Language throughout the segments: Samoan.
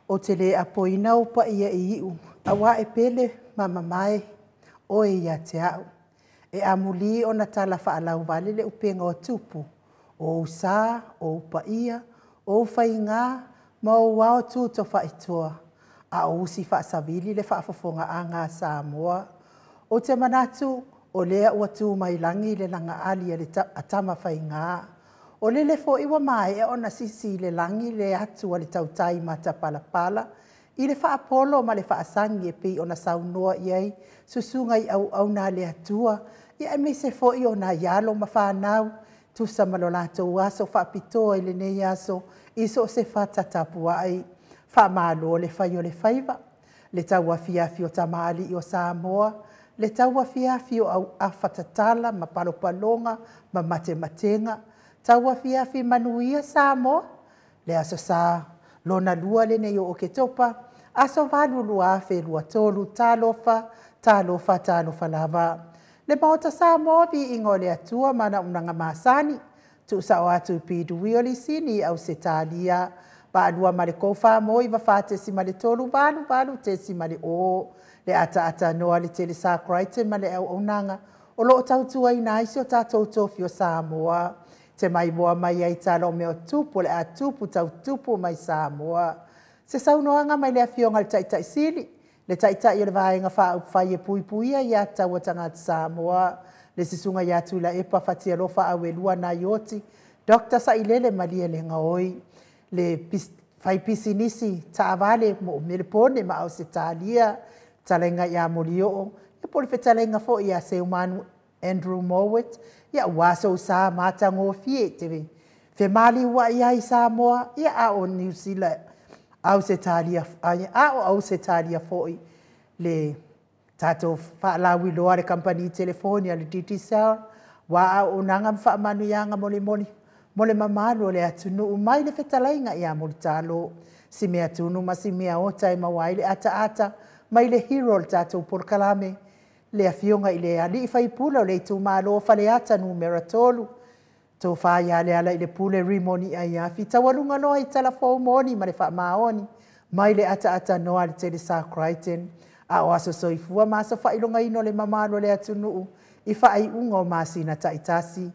Ou te le apoina ou paia e iu, aua e pele ma mamae oe ia te au. E amuli ona tala faalauvale le upega o tupu, o ou sa, o ou paia, o ou faiga, ma ou ao tu tofaitoa, a o usi faasavili le faafofogaaga a Samoa. Ou te manatu o lea ua tu mai lagi le lagaali a Tamafaiga. O lele foi ua maea ona sisi i le lagi le atu a le tautai matapalapala i le faapolo ma le faasagi e pei ona saunoa i ai susuga i auauna a le Atua, aemaise foi o nai alo ma fanau, tusa ma lo latou aso faapitoa i lenei aso i so o se fata tapuai. Faamalo le fai o le faiva, le tauafiafi o tamalii o Samoa, le tauafiafi o auafa tatala ma palopaloga ma matematega, tauafiafi manuia Samoa. Le Aso Sa lona lua lenei o Oketopa, aso 8 2023, talofa, talofa, talofa lava. Le Maota Samoa, viiga o le Atua ma ana auaunaga masani, tuusao atu i PW Lisini i Ausetalia, Vaalua ma le 4 94.3 88.0 le ataata noa a le Telesa Crichton ma le auaunaga o lo o tautuaina ai si o tatou tofi o Samoa. Te maimoa mai ai tala o mea o tupu o le a tupu tau tupu mai Samoa. Se saunoaga mai le Afioga i le Taitai Sili, le Taitai o le Vaega Faaupufai e Puipuia Aia Tatau a Tagata Samoa, le Susuga ia Tuilaepa Fatialofa Auelua Naioti Dr. Sailele Malielegaoi, le faipisinisi taavale mo Melepone ma Ausetalia, fetalaiga ia Molioo, po o le fetalaiga foi ia Seumanu Andrew Mowat, aua sou sa matagofie e te femaliuai ai i Samoa, a o Niu Sila, Ausetalia, a o Ausetalia foi le tatou faalauiloa a le Kamupani Telefoni a le Digicel, aua auaunaga ma faamanuiaga molimoli mo le mamalu o le atunuu mai le fetalaiga ia Mulitalo si mea tunu ma si mea ota e maua ai le ataata mai le hero o le tatou polokalame, le afioga i le alii faipule o le itumalo o Faleata 3, Tofa ia Lealailepule Rimoni Aiafi, taualuga loa i tala fou moni ma le faamaoni mai le ataata noa a le Telesa Crichton, a o aso soifua ma aso faailogaina o le mamalu o le atunuu i faaiuga o masina taitasi.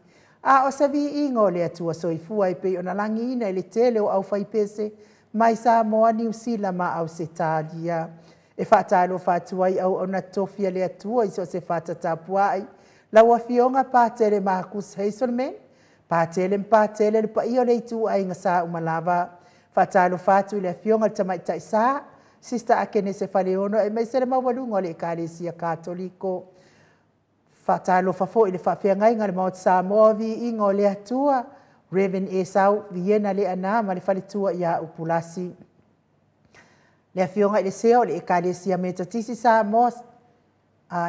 A o se viiga o le Atua Soifua e pei ona lagiina e le tele o aufaipese mai Samoa, Niu Sila ma Ausetalia. E faatalofa atu ai auauna totofi a le Atua i so o se fata tapuai, lau Afioga Patele Markus Hazelman, Patele ma Patele, le paia o le ituaiga sa uma lava. Faatalofa atu i le Afioga i le Tamaitai Sa, Sister Akenese Faleono, aemaise le maualuga o le Ekalesia Katoliko. Faatalofa foi i le faafeagaiga o le Maota Samoa, viiga o le Atua, Reverend Esau Viena Leana ma le faletua ia Upulasi. Le Afioga i le Sea o le Ekalesia Metotisi Samoa,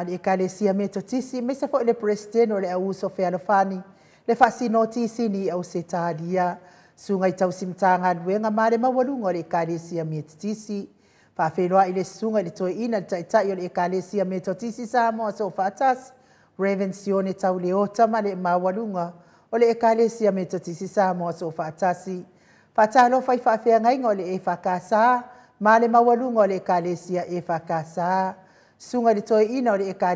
le Ekalesia Metotisi, aemaise foi le Peresetene o le Au Uso Fealofani, le Faasinoti Sini i Ausetalia, susuga i tausi Matagaluega ma le maualuga o le Ekalesia Metotisi. Faafeiloai le susuga i le Toeaina, le Taitai o le Ekalesia Metotisi Samoa Soofaatasi, Reverend Sione Tauleota ma le maualuga o le Ekalesia Metotisi Samoa Soofaatasi. Faatalofa i faafeagaiga o le EFKS ma le maualuga o le Ekalesia EFKS, susuga i le Toeaina o le